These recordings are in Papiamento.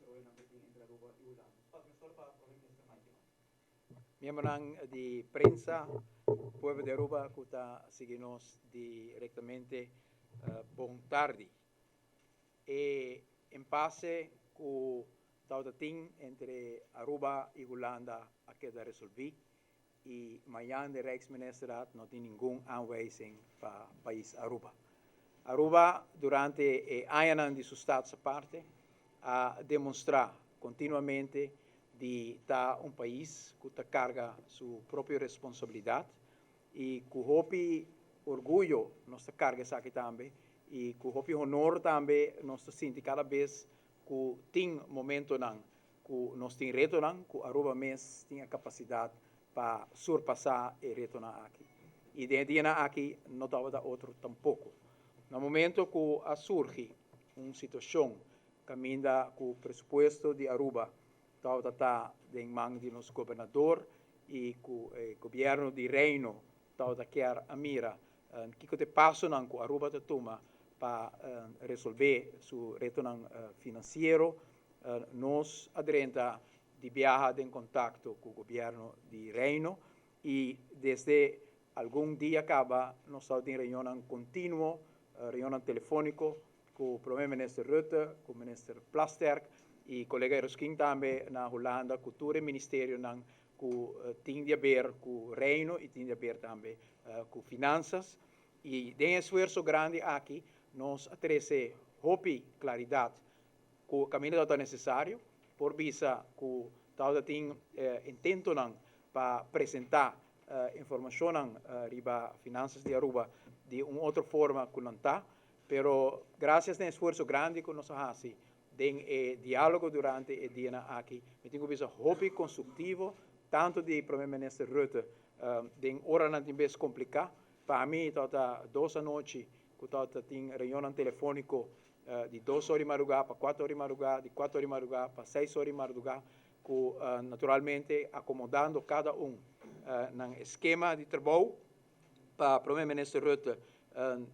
desaroyonan ku tin entre Aruba i Hulanda. Nos pasa mesora pa Prome Minister Mike Eman. Miembronan di prensa, pueblo di Aruba ku ta sigui nos direktamente, bon tardi. E empase ku tabata tin entre Aruba i Hulanda a keda resolví i mañan den Rijksministerraad no tin ningun aanwijzing pa pais Aruba. Aruba durante e añanan di su status aparte a demonstrá kontinuamente di ta un pais ku ta karga su propio responsabilidat i ku hopi orguyo nos ta karga esaki tambe i ku hopi honor tambe nos ta sinti kada bes ku tin momentonan ku nos tin retonan ku Aruba mes tin e kapasidat pa surpasá e retonan aki. I den e dianan aki no tabata otro tampoko. Na momento ku a surgi un situashon kaminda ku presupuesto di Aruba tabata ta den man di nos gobernador i ku e gobièrnu di Reino tabata kier a mira kiko ta e pasonan ku Aruba ta tuma pa resolvé su retonan finansiero, nos a drenta di biaha den kontakto ku gobièrnu di Reino i desde algun dia kaba nos tabatin reunionnan kontinuo, reunionnan telefóniko ku Prome Minister Rutte, ku Minister Plasterk i kolega Eroskin tambe na Hulanda ku tur e ministerionan ku tin di haber ku Reino i tin di haber tambe ku finansas. I den e esfuerso grandi aki nos a trese hopi klaridat ku kaminda tabata nesesario. Por bisa ku tabata tin intentonan pa presentá informashonnan riba finansas di Aruba di un otro forma ku nan ta. Pero grasias na e esfuerso grandi ku nos a hasi den e diálogo durante e dianan aki, mi tin ku bisa hopi konstruktivo, tantu di Prome Minister Rutte den oranan tin bes kompliká. Pa mi tabata dos anochi ku tabata tin reunionnan telefóniko di dos ora di madrugá pa kuater ora di madrugá, di kuater ora di madrugá pa seis ora di madrugá, ku naturalmente akomodando kada un nan eskema di trabou. Pa Prome Minister Rutte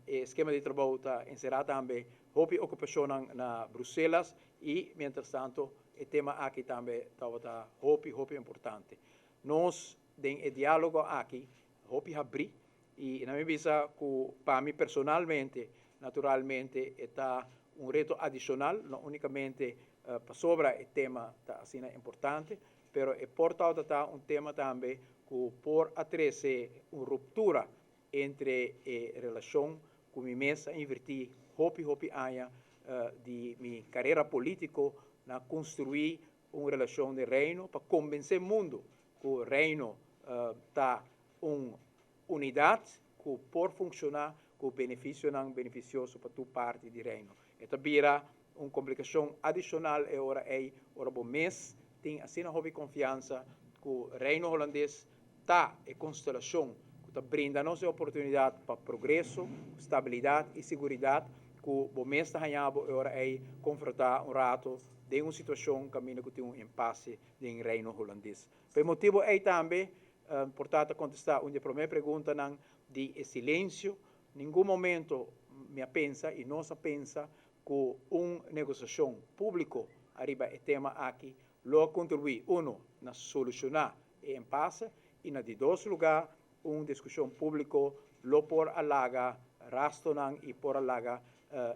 e eskema di trabou ta enserá tambe hopi okupashonnan na Bruselas i mientrastanto e tema aki tambe tabata hopi hopi importante. Nos den e diálogo aki hopi habrí i na mi bisa ku pa mi personalmente naturalmente e ta un reto adishonal, no únikamente pasobra e tema ta asina importante, pero e por tabata ta un tema tambe ku por a trese un ruptura entre e relashon ku mi mes a invertí hopi hopi aña di mi karera polítiko na konstruí un relashon den Reino pa kombensé mundu ku Reino ta un unidat ku por funkshoná ku benefisionan benefisioso pa tur parti di Reino. E ta bira un komplikashon adishonal e ora ei ora bo mes tin asina hopi konfiansa ku Reino Holandes ta e konstelashon ku ta brinda nos e oportunidat pa progreso, stabilidat i siguridat ku bo mes ta haña bo e ora ei konfrontá un rato den un situashon kaminda ku tin un impase den Reino Holandes. Pa e motibu ei tambe por ta ta kontestá un di e promé preguntanan di e silensio. Ningun momento mi a pensa i nos a pensa ku un negosiashon públiko ariba e tema aki lo a kontribuí, uno, na solushoná e empase i na di dos lugá un diskushon públiko lo por a laga rastonan i por a laga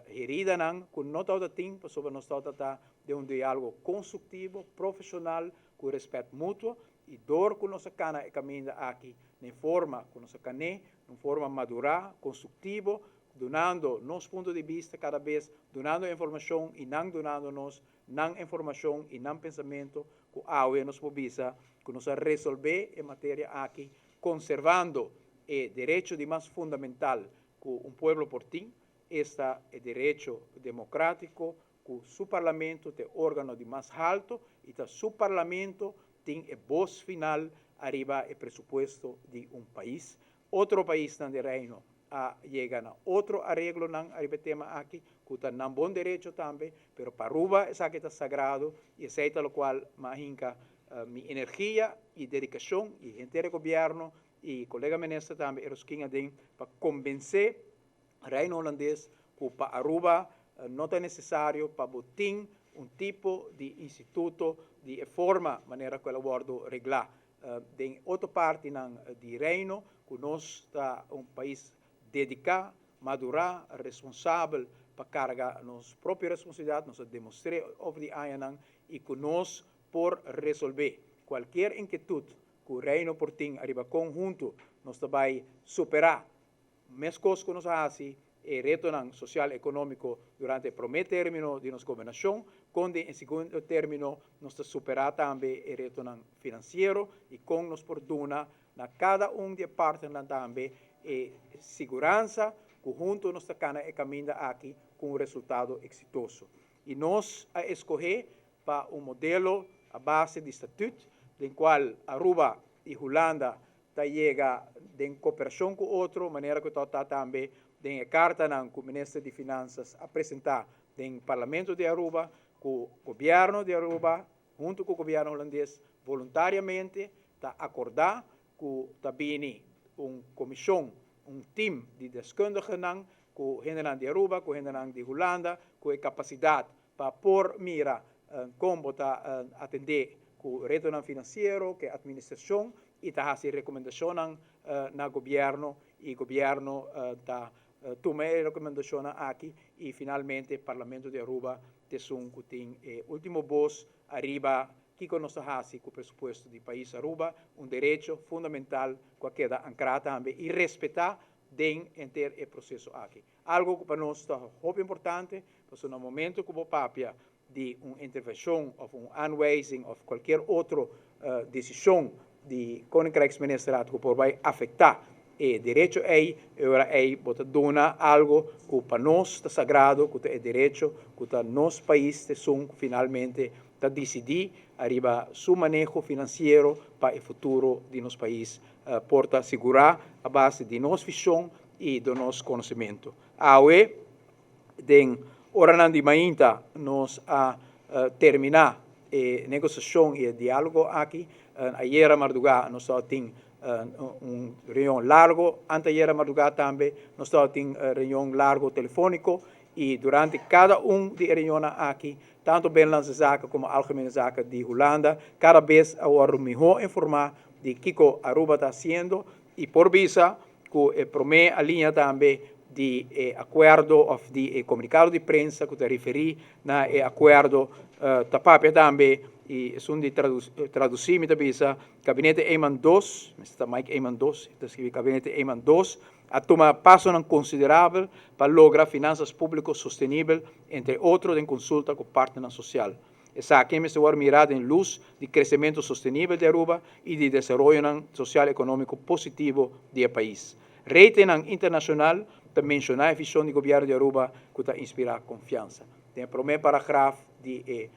heridanan ku no tabata tin pasobra nos tabata ta den un diálogo konstruktivo, profeshonal, ku rèspèt mutuo i dor ku nos a kana e kaminda aki den forma ku nos a kan'é, un forma madurá, konstruktivo, dunando nos punto di bista kada bes, dunando informashon i nan dunando nos nan informashon i nan pensamentu ku awe nos por bisa ku nos a resolvé e materia aki konservando e derecho di mas fundamental ku un pueblo por tin, esta e derecho demokratiko ku su parlamento ta e organo di mas halto i ta su parlamento tin e bos final ariba e presupuesto di un pais. Otro paisnan di Reino a yega na otro areglonan ariba e tema aki ku ta nan bon derecho tambe, pero pa Aruba esaki ta sagrado i esei ta lokual mi a hinka mi energia i dedikashon i henter e gobièrnu i kolega minister tambe Eroskin aden pa kombensé Reino Holandes ku pa Aruba. No ta necesario pa bo tin un tipo di instituto di e forma manera cu el a wordo regla den otro partinan di Reino, cu nos ta un pais dedica, madura, responsabel pa carga nos propio responsabilidad, nos a demostre over di añanan y cu nos por resolve cualkier inquietud cu Reino por tin ariba con hunto nos ta bay supera, mescos cu nos a haci e retonan social economico durante e prome termino di nos gobernacion, con den e segundo termino nos ta supera tambe e retonan financiero y con nos por duna na cada un di e partnernan tambe e siguransa cu hunto nos ta cana e caminda aki cu un resultado exitoso. Y nos a escoge pa un modelo a base di statuut den cual Aruba y Hulanda ta yega den cooperacion cu otro, manera cu ta tambe den e cartanan cu Minister di Finanzas a presenta den Parlamento di Aruba, cu Gobierno di Aruba hunto cu Gobierno Hulandes voluntariamente ta acorda cu ta bini un comision, un team di deskundigennan cu hendenan di Aruba, cu hendenan di Hulanda, cu e capacidad pa por mira con bo ta atende cu retonan financiero, cu administracion y ta haci recomendacionnan na gobierno y gobierno ta tuma e recomendacionnan aki y finalmente Parlamento di Aruba ta esun cu tin e ultimo voz ariba kico nos ta haci cu presupuesto di pais Aruba, un derecho fundamental cu a keda ancra tambe y respeta den henter e proceso aki. Algo cu pa nos ta hopi importante, pasobra na momento cu bo papia di un intervencion of un aanwijzing of cualkier otro decision di Koninkrijksministerraad cu por bay afecta e derecho ey, e ora ey bo ta duna algo cu pa nos ta sagrado, cu ta e derecho, cu ta nos pais ta esun cu finalmente ta dicidi ariba su maneho financiero pa e futuro di nos pais por ta sigura a base di nos vision y di nos conocemento. Awe, den oranan di mainta, nos a termina e negociacion y e dialogo aki. Ayera marduga nos tabatin un reunion largo, anteayera marduga tambe nos tabatin reunion largo telefonico y durante cada un di e reunionnan aki, tanto Binnenlandse Zaken como Algemene Zaken di Hulanda, cada bes a wordo miho informa di kico Aruba ta haciendo y por bisa cu e prome alinea tambe di e acuerdo of di e comunicado di prensa cu ta referi na e acuerdo ta papia tambe y esun di traduci mi ta bisa Gabinete Eman 2, mester ta Mike Eman 2, ta scribi Gabinete Eman 2 a tuma pasonan considerabel pa logra finanzas publico sostenibel, entre otro den consulta cu partnernan social. Esaki mester wòrdu mirá den lus di kresementu sostenibel di Aruba i di desaroyonan sosial-ekonómiko positivo di e pais. Ratingnan internashonal ta menshoná e vishon di gobièrnu di Aruba ku ta inspirá konfiansa. Den e promé paragraf di e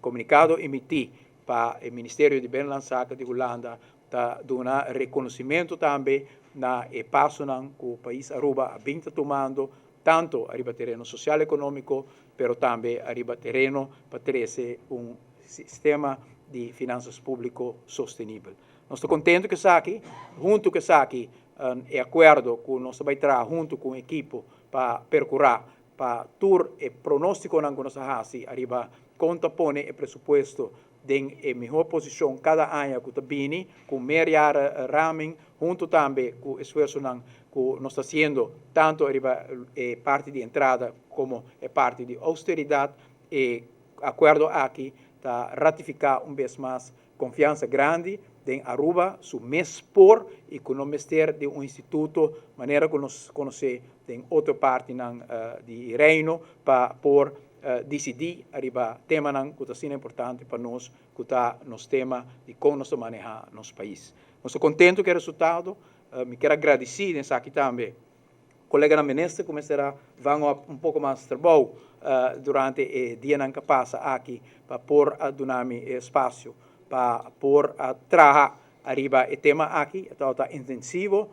komunikado emití pa e Ministerio di Binnenlandzaken di Hulanda ta duna rekonosimentu tambe na e pasonan ku pais Aruba a bin ta tumando tanto ariba tereno social economico, pero tambe ariba tereno pa trece un sistema di finanzas publico sostenibel. Nos ta contento cu esaki, hunto cu esaki e acuerdo cu nos ta bay traha hunto cu un ekipo pa percura pa tur e pronosticonan cu nos a haci ariba con ta pone e presupuesto den e mihor posicion cada aña cu ta bini, cu meerjaren raming, hunto tambe cu esfuerzonan cu nos ta haciendo tanto ariba e parti di entrada como e parti di austeridad. E acuerdo aki ta ratifica un bes mas confianza grandi den Aruba su mes por y cu no mester di un instituto manera cu nos conoce den otro partinan di Reino pa por disidí ariba temanan ku ta asina importante pa nos, ku ta nos tema di kon nos ta manehá nos pais. Nos ta kontentu ku e resultado. Mi kier a gradisí den esaki tambe koleganan minister ku mester a van op un poko mas trabou durante e dianan ku a pasa aki pa por a duna mi e espasio pa por a traha ariba e tema aki. E tabata intensivo,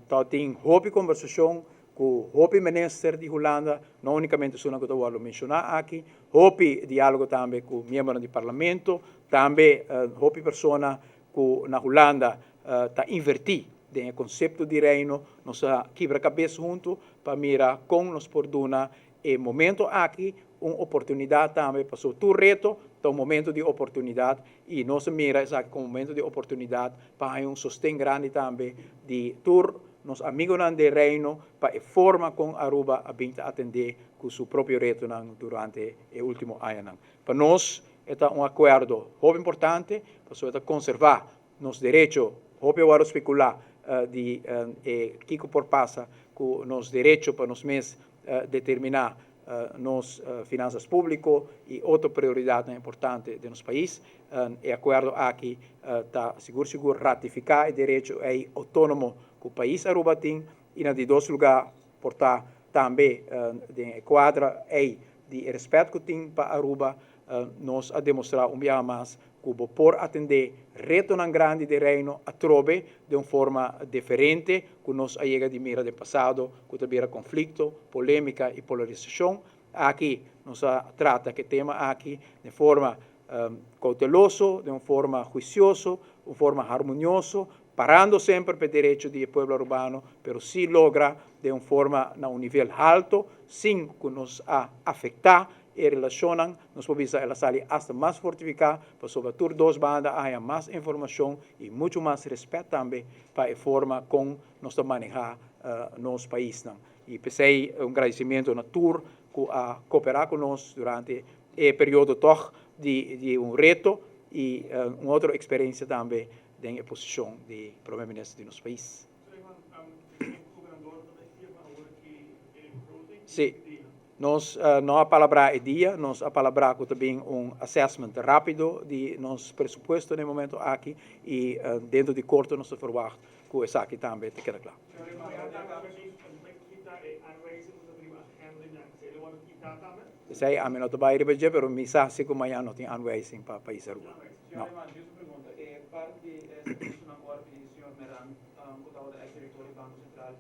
tabatin hopi kombersashon ku hopi minister di Hulanda, no únikamente esunnan ku ta wòrdu menshoná aki, hopi diálogo tambe ku miembronan di parlamento, tambe hopi persona ku na Hulanda ta invertí den e konsepto di Reino. Nos a kibra kabes huntu pa mira kon nos por duna e momento aki un oportunidat tambe, pasobra tur reto ta un momento di oportunidat i nos a mira esaki komo momento di oportunidat pa haña un sosten grandi tambe di tur nos amigonan den Reino pa e forma kon Aruba a bin ta atendé ku su propio retonan durante e último añanan. Pa nos e ta un akuerdo hopi importante pasobra e ta konservá nos derecho. Hopi a wòrdu spekulá di e kiko por pasa ku nos derecho pa nos mes determiná nos finansas públiko i otro prioridatnan importante den nos pais. E akuerdo aki ta sigur sigur ratifiká e derecho ei outónomo ku pais Aruba tin i na di dos lugá por ta tambe den e kuadra ei di e rèspèt ku tin pa Aruba. Nos a demostrá un biaha mas ku bo por atendé retonan grandi den Reino atrobe den un forma diferente ku nos a yega di mira den pasado ku ta bira konflikto, polémika i polarisashon. Aki nos a trata ku e tema aki den forma kouteloso, den un forma huisioso, un forma harmonioso, parando semper pa e derecho di e pueblo arubano, pero sí logra den un forma na un nivel halto sin ku nos a afektá E relashonnan, nos por bisa el a sali asta mas fortifiká pasobra tur dos banda a haña mas informashon i muchu mas rèspèt tambe pa e forma kon nos ta manehá nos paisnan. I p'esei un gradisimentu na tur ku a koperá ku nos durante e periodo tòg di un reto i un otro eksperensia tambe den e posishon di Prome Minister di nos pais. Sí, nos no a palabrá e dia, nos a palabrá ku ta bin un assessment rápido di nos presupuesto na e momento aki i dentro di korto nos ta verwagt ku esaki tambe ta keda kla. Esei ami no ta bai riba dje, pero mi sa si ku mañan no tin aanwijzing pa pais Aruba. No. Ku tabata ex direktor di Banko Sentral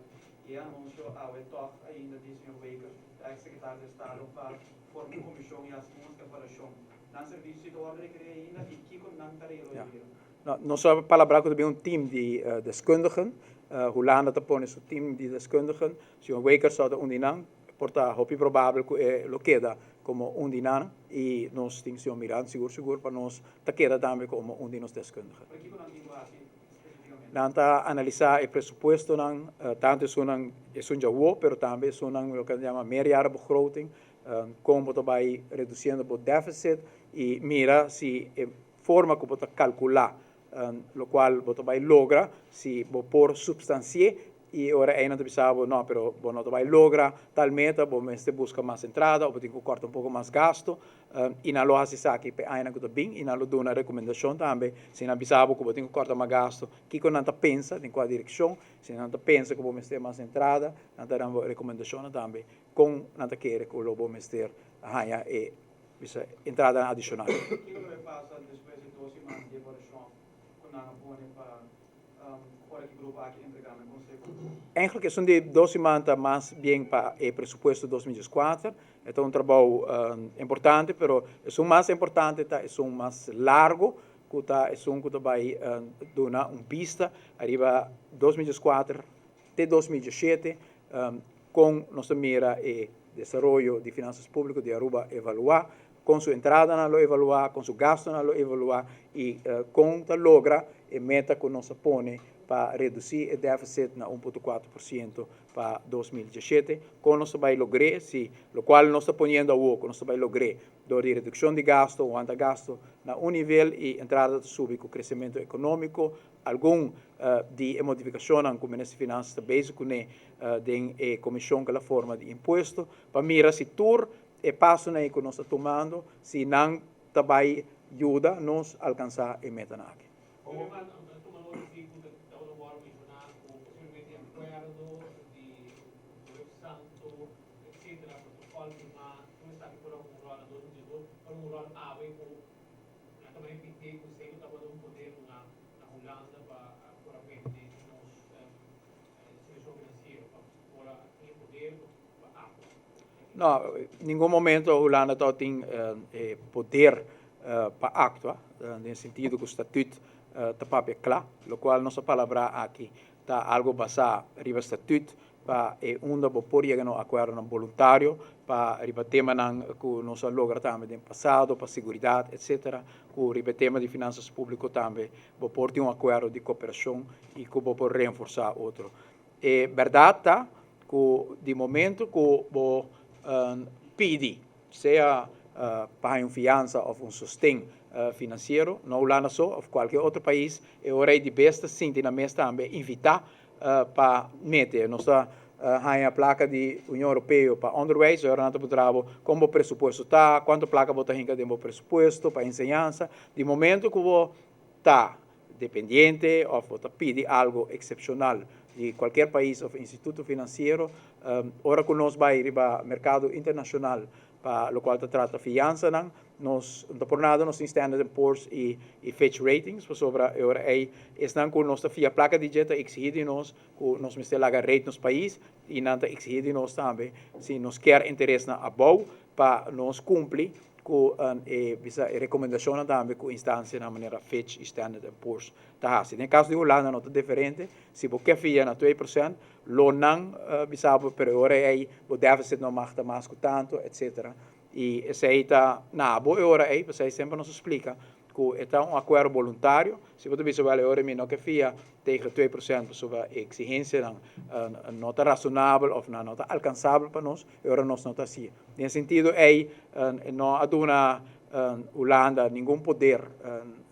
i e anunsio awe tòg ainda di señor Waker, e ex sekretario di Estado, pa forma un komishon i hasi un evaluashon. Nan servisio si ta wòrdu rekerí ainda i kiko nan tarea lo bira? No, nos a palabrá ku ta bin un team di deskundigen. Hulanda ta pone su team di deskundigen. Señor Waker sa ta un di nan. Por ta hopi probabel ku e lo keda komo un di nan i nos tin señor Miran sigur sigur pa nos ta keda tambe komo un di nos deskundigen. Pero kiko nan tin ku hasi? Nan ta analisá e presupuestonan, tantu esunnan esun djawo, pero tambe esunnan loke nan yama meerjarenbegroting, kon bo ta bai redusiendo bo deficit i mira si e forma ku bo ta kalkulá lokual bo ta bai logra, si bo por supstansi'é I e ora ei nan ta bisa bo, no, pero bo no ta bai logra tal meta, bo mester buska mas entrada o bo tin ku kòrta un poko mas gasto. I nan lo hasi esaki pa e añanan ku ta bin i nan lo duna rekomendashon tambe. Si nan bisa bo ku bo tin ku kòrta mas gasto, kiko nan ta pensa, den kua direkshon. Si nan ta pensa ku bo mester mas entrada, nan ta duna bo rekomendashonnan tambe kon nan ta kere ku lo bo mester haña e bisa entradanan adishonal. Kiko lo bai pasa despues di dos siman di evaluashon ku nan a pone pa Ora ki grupo aki entrega nan conseho? Eigenlijk esun di dos siman ta mas bien pa e presupuesto 2014. E ta un trabou importante, pero esun mas importante ta esun mas largo, ku ta esun ku ta bai duna un bista ariba 2014 te 2017 kon nos ta mira e desaroyo di finansas públiko di Aruba evaluá, kon su entradanan lo evaluá, kon su gastunan lo evaluá i kon ta logra e meta ku nos a pone pa redusí e deficit na 1.4% pa 2017. Kon nos ta bai logr'é? Si lokual nos ta poniendo awor ku nos ta bai logr'é dor di redukshon di gastu, wanta gastu na un nivel i entrada ta subi ku kresementu ekonómiko. Algun di e modifikashonnan ku Minister di Finansas ta bezig kuné den e komishon ku el a forma di impuesto pa mira si tur E pasonan ei ku nos ta tumando, si nan ta bai yuda nos alkansá e metanan aki. No, ningun momento Hulanda tabatin e poder pa actua, den sentido cu statuut ta papia cla. Locual nos a palabrá aki ta algo basá riba statuut. pa e unda bo por yega na un akuerdonan boluntario pa riba temanan ku nos a logra tambe den pasado pa seguridat etcetera ku riba e tema di finansas públiko tambe bo por tin un akuerdo di koperashon i ku bo por renforsá otro. E bèrdat ta ku di momento ku bo pidi sea pa haña un fiansa òf un sosten finansiero, no Hulanda so òf kualke otro pais, e ora ei di bes ta sinti nan mes tambe invitá pa mete. Nos ta haña plaka di Union Europeo pa onderwijs, e ora nan ta puntra bo kon bo presupuesto ta, kuantu plaka bo ta hinka den bo presupuesto pa enseñansa. Di momento ku bo ta dependiente òf bo ta pidi algu eksepshonal di kualker pais òf instituto finansiero, ora ku nos bai riba merkado internashonal pa lokual ta trata fiansanan, nos no ta por nada nos tin Standard and Poor's i Fitch Ratings, pasobra e ora ei esnan ku nos ta fia plaka di dje ta eksihí di nos ku nos mester laga rate nos pais i nan ta eksihí di nos tambe si nos kier interesnan abou pa nos kumpli ku e bisa e rekomendashonnan tambe ku instansianan manera Fitch i Standard and Poor's ta hasi. Den e kaso di Hulanda no ta diferente, si bo ke fia na 2% lo nan bisa bo pero e ora ei bo deficit no mag ta mas ku tantu etcetera i esei ta na abo e ora ei, p'esei semper nos a splika ku e ta un akuerdo boluntario, si bo ta bisa wèl e ora mi no ke fia tegen 2% pasobra e eksigensianan no ta rasonabel òf nan no ta alkansabel pa nos, e ora nos no ta hasié. Den e sentido ei no a duna Hulanda ningun poder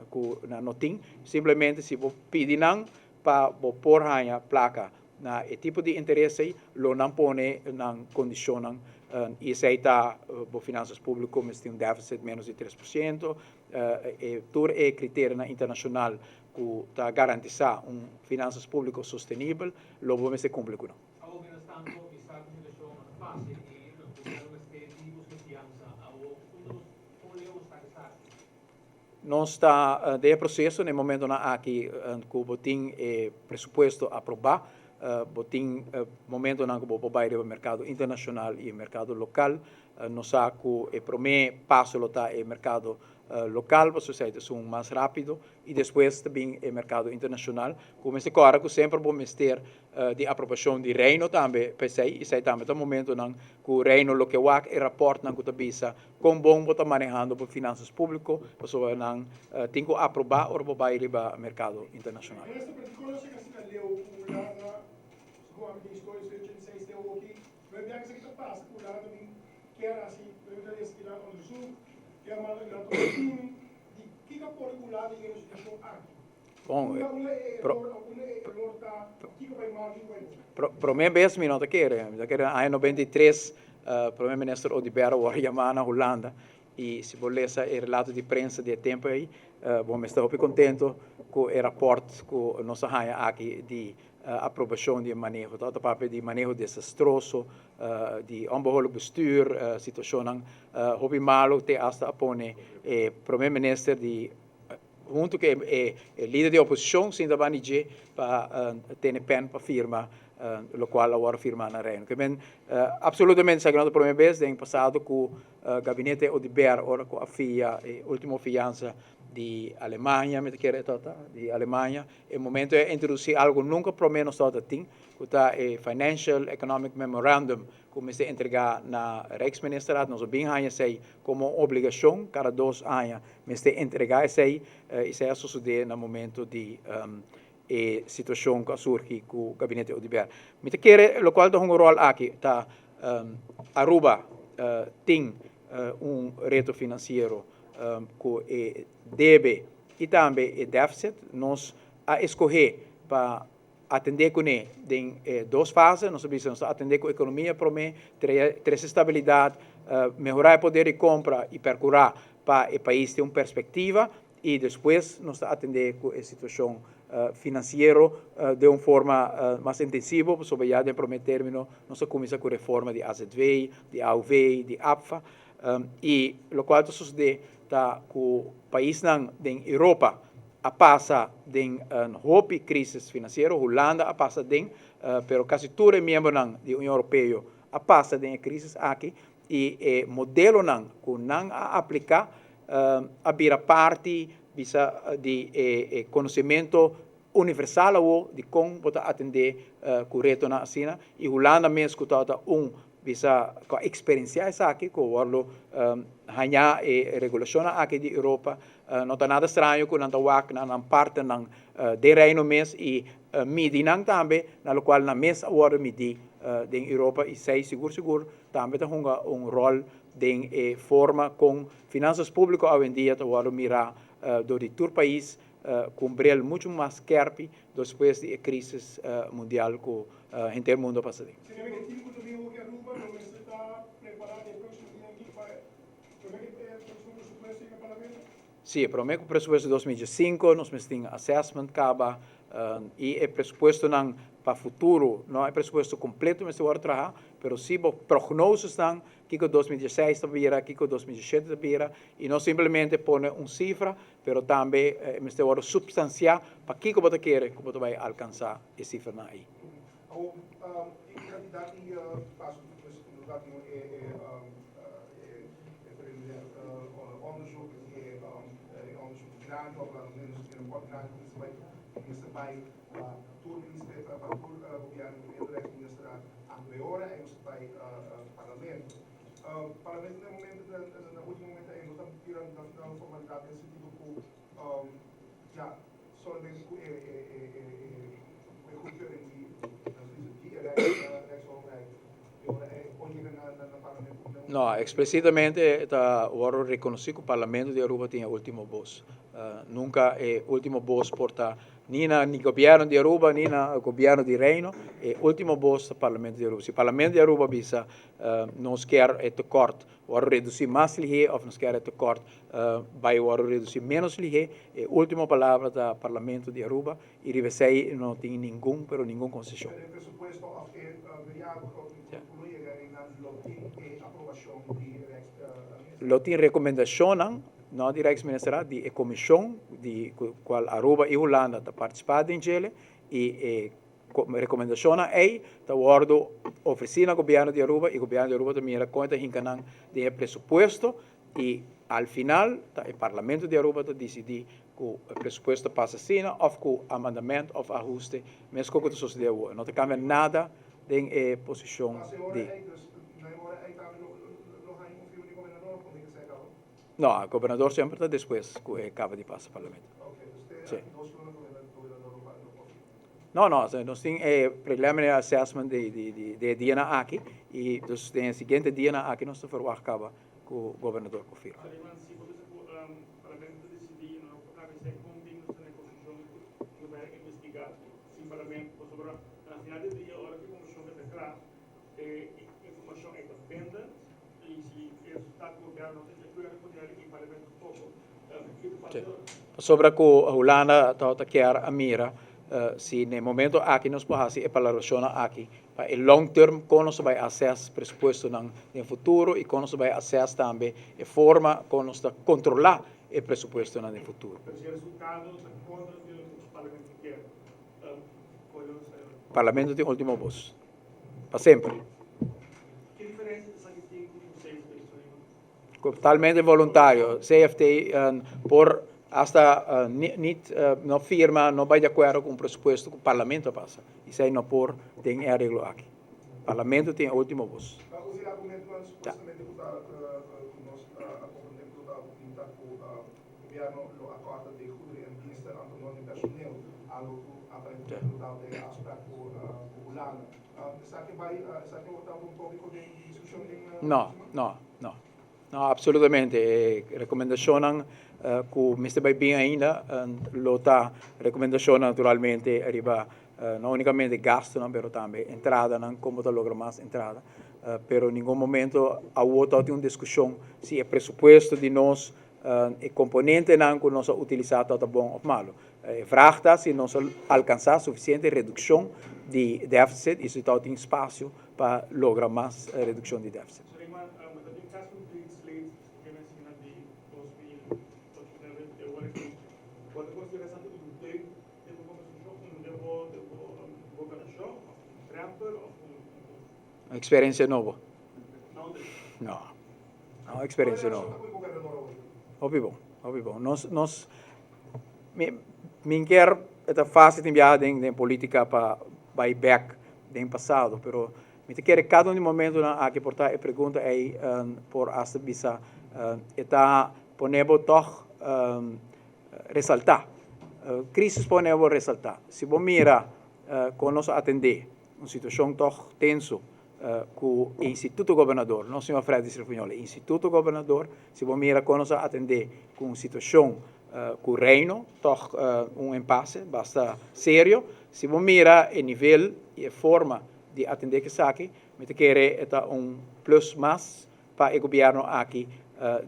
ku nan no tin, simplemente si bo pidi nan pa bo por haña plaka na e tipo di interes ei, lo nan pone nan kondishonnan i esei ta bo finansas públiko mester tin un deficit ménos di 3%, e tur e kriterionan internashonal ku ta garantisá un finansas públiko sostenibel lo bo mester kumpli ku nan. Awor mientras tanto mi sa ku situashon no ta fásil i gobierno mester di buska fiansa. Awor unda nos kon leu nos ta esaki? Nos ta den e proseso na e momentonan aki ku bo tin e presupuesto aprobá, bo tin momentonan ku bo por bai riba merkado internashonal i e merkado lokal. Nos sa ku e promé paso lo ta e merkado lokal pasobra esei ta esun mas rápido i despues ta bin e merkado internashonal ku mester kòrda ku semper bo mester di aprobashon di Reino tambe pa esei i esei tambe ta momentonan ku Reino lo ke wak e rapòrtnan ku ta bisa Kon bon bo ta manehando bo finansas públiko pasobra nan tin ku aprobá ora bo bai riba merkado internashonal. Minister, pero di konosé asina leu ku Hulanda, segun ami den historia 86 te awoki, no e biaha esaki ta pasa ku Hulanda ta bin kier hasi pregunta di esaki nan onderzoek, kier manda nan tuma tim, di kiko a pone ku Hulanda yega na e situashon aki? Bon, Unda unda e eror, unda e eror ta, kiko bai mal, kiko bai bon? Promé bes mi no ta kere, mi ta kere na aña 93 Prome Minister Oduber a wòrdu yamá na Hulanda i si bo lesa e relato di prensa di e tempu ei, bo mester hopi kontento ku e rapòrt ku nos a haña aki di aprobashon di e maneho. Tabata papia di maneho desastroso, di onbehoorlijk bestuur, situashonnan hopi malu te asta a pone e Prome Minister di huntu ku e lider di oposishon sinta banda di dje pa tene pen pa firma lokual a wòrdu firmá na Reino. Ke men apsolutamente esaki no ta promé bes den pasado ku gabinete Oduber ora ku a fia e último fiansa di Alemania mi ta kere e tabata di Alemania e momento ei a introdusí algu nunka promé nos tabata tin ku ta e Financial Economic Memorandum ku mester entregá na Rijksministerraad. Nos a bin haña esei komo un obligashon kada 2 aña mester entregá esei i esei a sosodé na momento di e situashon ku a surgi ku Gabinete Oduber. Mi ta kere lokual ta hunga un ròl aki ta Aruba tin un reto finansiero ku e debe i tambe e deficit. Nos a eskohé pa atendé kuné den e dos fase. Nos a bisa nos ta atendé ku ekonomia promé, trese stabilidat, mehorá e poder di kompra i perkurá pa e pais tin un perspektiva i despues nos ta atendé ku e situashon finansiero den un forma mas intensivo pasobra ya den promé término nos a kuminsá ku reforma di AZV, di AOV, di APFA i lokual ta sosodé ta ku paisnan den Europa a pasa den hopi crisis financiero, Hulanda a pasa den, pero casi tur e miembronan di Union Europeo a pasa den e crisis aki y e modelonan cu nan a aplica a bira parti bisa di e conocimento. universal awo di kon bo ta atendé ku retonan asina i Hulanda mes ku tabata un bisa ku a eksperensiá esaki ku wòrdu hañá e regulashonnan aki di Europa no ta nada straño ku nan ta wak na nan partnernan den Reino mes i midi nan tambe na lokual nan mes a wòrdu midí den Europa i esei sigur sigur tambe ta hunga un ròl den e forma kon finansas públiko awendia ta wòrdu mirá dor di tur pais ku un bril muchu mas skerpi despues di e krisis mundial ku henter mundu a pasa den. Señor e tim ku ta bin hopi Aruba lo mester ta prepará den e próksimo dia aki pa promé ku e próksimo presupuesto yega Parlamento? Sí, promé ku presupuesto 2015 nos mester tin assessment kaba i e presupuestonan pa futuro, no e presupuesto kompleto mester wòrdu traha, pero sí bo prognosesnan kiko 2016 ta bira, kiko 2017 ta bira i no simplemente pone un sifra, Pero tambe e mester wòrdu supstansiá pa kiko bo ta kere ku bo ta bai alkansá e sifranan ei. Awor, e kantidat di paso ku nos ta tin e e preliminair onderzoek i e onderzoek grandi òf a lo menos e rapòrt grandi ku mester bai mester bai pa tur ministerio pa tur gobièrnu ku e Rijksministerraad anto e ora ei nos ta bai parlamento. Parlamento na e momento na ultimo momento ei no ta bira na un formalidat den sentido ku ya solamente ku e e goedkeuring di di e Rijksoverheid e ora ei por yega na na parlamento na No, explicitamente ta wòrdu rekonosí ku Parlamento di Aruba tin e ultimo bos. Nunka e ultimo bos por ta ni na ni gobièrnu di Aruba ni na gobièrnu di Reino, e ultimo bos ta Parlamento di Aruba. Si Parlamento di Aruba bisa Nos kier e tekort wòrdu redusí mas lihé òf nos kier e tekort bai wòrdu redusí ménos lihé. E último palabra ta Parlamento di Aruba i riba esei no tin ningun pero ningun konseshon. Pero e presupuesto òf e mereago ku lo yega einan lo tin e aprobashon di Rijksministerraad? Lo tin rekomendashonnan, no di Rijksministerraad, di e komishon di kual Aruba i Hulanda ta partisipá den djele i e Rekomendashonnan ei ta wòrdu ofresí na gobièrnu di Aruba i gobièrnu di Aruba ta mira kon e ta hinka nan den e presupuesto i al final ta e parlamento di Aruba ta disidí ku e presupuesto ta pasa asina òf ku amandament òf ahuste meskos ku ta sosodé awor. No ta kambia nada den e posishon di. No, gobernador semper ta despues ku e kaba di pasa parlamento. Sí. No, no, nos tin e preliminary assessment di di di di e dianan aki y dus den e siguiente dianan aki nos ta verwacht caba cu gobernador por firma. Soliman, si bo bisa cu Parlamento ta dicidi y no por cambia esey, con bin nos ta na e posicion cu no bay a investiga sin Parlamento? Pasobra na final di dia ora cu e comision ta cla e informacion ey ta bindend y si e resultado cu gobierno no ta di acuerdo cu nel y Parlamento tampoco, kico ta pasa? Pasobra cu Hulanda tabata kier a mira si na e momento aki nos por haci e palabracionnan aki pa e long term con nos ta bay assess presupuestonan den futuro y con nos ta bay assess tambe e forma con nos ta controla e presupuestonan den futuro. Pero si e resultado ta contra di loke nos Parlamento kier, con lo nos ta haci? Parlamento tin ultimo voz. Pa semper. Ki diferencia ta esaki tin cu un CFT, Soliman? Totalmente voluntario. CFT por hasta niet no firma, no bay di acuerdo cu un presupuesto cu Parlamento a pasa. Esey no por den e areglo aki. Parlamento tin e ultimo voz. Pa usa e argumentonan supuestamente cu ta cu nos a comprende cu ta pinta cu gobierno lo a corta de goederen en diensten anto no den personeel, algo cu aparentemente lo ta den afspraak cu Hulanda. Esaki bay esaki lo ta un topico den discusion den No, no, no. No, absolutamente. E recomendacionnan cu mester bay bin ainda lo ta recomendacionnan naturalmente riba no unicamente gastonan pero tambe entradanan, como ta logra mas entrada. Pero ningun momento awo ta tin un discusion si e presupuesto di nos, e componentenan cu nos a utilisa ta bon of malo. E vraag ta si nos a alcansa suficiente reduccion di deficit y si ta tin spacio pa logra mas reduccion di deficit. Suleiman, bo ta tin casi un clean slate ke mensina di 2008 te ora ki bo ta considera esaki un deuk den bo conversacion, un den bo den bo gobernacion of un drempel of un Un experiencia nobo. No un deuk. No, no un experiencia nobo. Hopi bon, hopi bon. Nos, nos, mi, mi kier. e ta fácil tin biaha den den política pa bai bek den pasado, pero mi ta kere kada un di momentonan aki por ta e pregunta ei por hasta bisa e ta pone bo tòg resaltá. Crisis pone bo resaltá. Si bo mira kon nos a atendé un situashon tòg tenso ku e Instituto Gobernador, no señor Freddy Refunjol, e Instituto Gobernador, si bo mira kon nos a atendé ku un situashon ku Reino, tòg un empase basta serio. Si bo mira e nivel i e forma di atendé ku esaki, mi ta kere e ta un plus mas pa e gobièrnu aki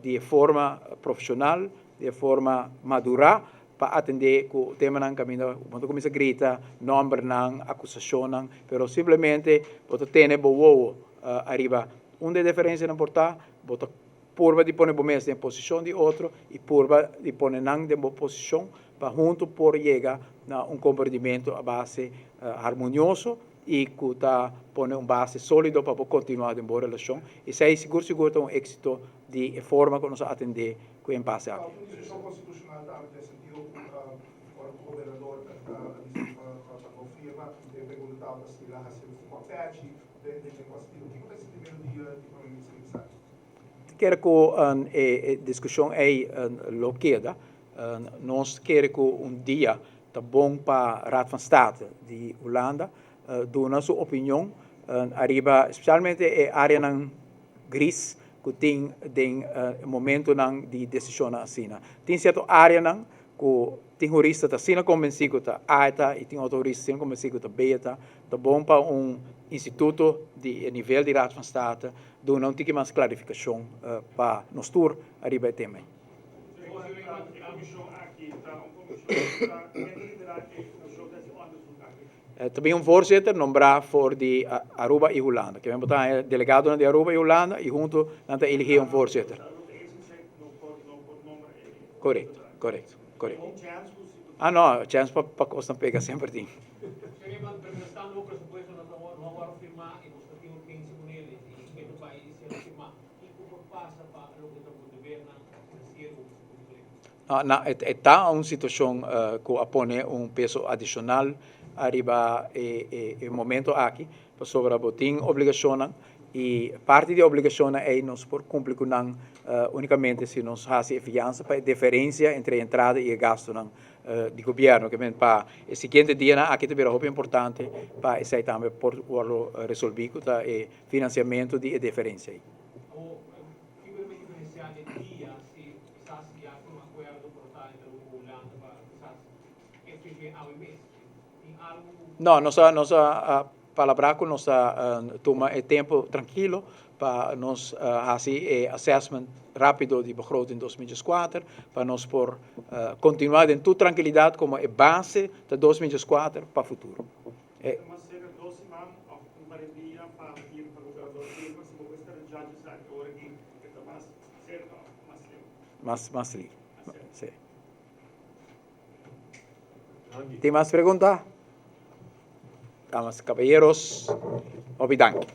di e forma profeshonal, di e forma madurá pa atendé ku temanan kaminda bo ta kuminsá grita nòmbernan, akusashonnan, pero simplemente bo ta tene bo wowo ariba unda e diferensianan por ta, bo ta purba di pone bo mes den posishon di otro i purba di pone nan den bo posishon pa huntu por yega na un komprendimentu a base harmonioso i ku ta pone un base sólido pa bo kontinuá den bo relashon. Esei sigur sigur ta un éksito di e forma ku nos a atendé ku e impase aki. Un diskushon konstitushonal tambe den sentido ku ora ku gobernador a disidí pa no firma, e pregunta tabata si el a hasi un papèchi den kua sentido. Kiko ta e sentimentu di Prome Minister di esaki? Ta kere ku e diskushon ei lo keda. Nos kere ku un dia ta bon pa Raad van State di Hulanda duna su opinion ariba spesialmente e areanan gris ku tin den e momentonan di desishonnan asina. Tin sierto areanan ku tin hurista ta asina konbensí ku ta A e ta i tin otro hurista asina konbensí ku ta B e ta. Ta bon pa un instituto di e nivel di Raad van State duna un tiki mas klarifikashon pa nos tur ariba e tema ei. Ta bin un voorzitter nombrá for di Aruba i Hulanda. Ke men bo ta haña delegadonan di Aruba i Hulanda i huntu nan ta eligí un voorzitter. Korekto, korekto, korekto. Ah no, chèns pa pa kosnan pega semper tin. No, e ta un situashon ku a pone un peso adishonal ariba e momento aki, pasobra bo tin obligashonnan i parti di e obligashonnan ei nos por kumpli ku nan únikamente si nos hasi e fiansa pa e diferensia entre e entrada i e gastunan di gobièrnu. Ke men pa e siguiente dianan aki ta bira hopi importante pa esei tambe por wòrdu resolví ku ta e finansiamentu di e diferensia ei. Kisas ya tin un akuerdo por ta entre Aruba ku Hulanda pa kisas eksigé awe mes. Tin algu ku. No, nos a nos a palabrá ku nos ta tuma e tempu trankilo pa nos hasi e assessment rápido di begroting 2004 pa nos por kontinuá den tur trankilidat komo e base ta 2004 pa futuro. E. Ta mas serka dos siman òf un par di dia pa ir pa gobernador firma si bo por spera judge esaki ora ki e ta mas serka òf mas leu. Mas mas leu. Si. Tin mas pregunta? Damas y caballeros, hopi danki.